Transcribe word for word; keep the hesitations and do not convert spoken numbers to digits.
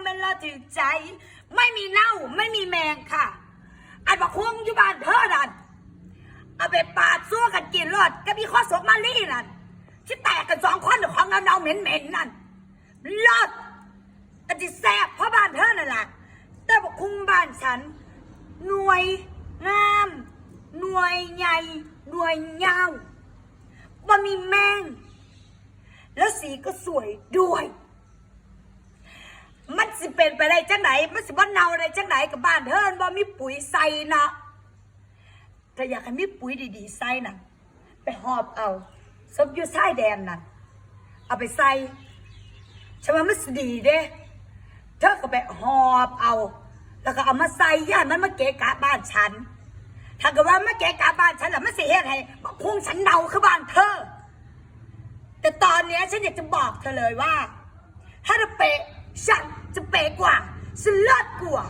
มันละถือใจ ไม่มีเน่าไม่มีแมงค่ะ อันบักฮุ่งอยู่บ้านเธอนั่น เอาไปปาดซั่วกันกินโลดกับอีข้อศกมาลีนั่น ที่แตกกันสองคนของเน่าๆเหม็นๆนั่น เลิศ ก็สิแซ่บเพราะบ้านเธอนั่นล่ะ แต่บักฮุ่งบ้านฉัน หน่วยงาม หน่วยใหญ่ หน่วยยาว บ่มีแมง แล้วสีก็สวยด้วย มันสิเป็นไปได้จังไหน มันสิบ่เน่าได้จังไหน กับบ้านเธอมันบ่มีปุ๋ยใส่เนาะ ถ้าอยากให้มีปุ๋ยดีๆใส่น่ะ ไปหอบเอา ศพอยู่ชายแดนน่ะ เอาไปใส่ ฉันว่ามันสิดีเด้ เธอก็ไปหอบเอา แล้วก็เอามาใส่ อย่าให้มันมาเกะกะบ้านฉัน ถ้าเกิดว่ามาเกะกะบ้านฉันแล้วมันสิเฮ็ดให้บักฮุ่งฉันเน่าคือบ้านเธอ แต่ตอนเนี้ยฉันอยากจะบอกเธอเลยว่า ถ้าเธอเปะ ฉันจะเปะกว่า ฉันเลิศกว่า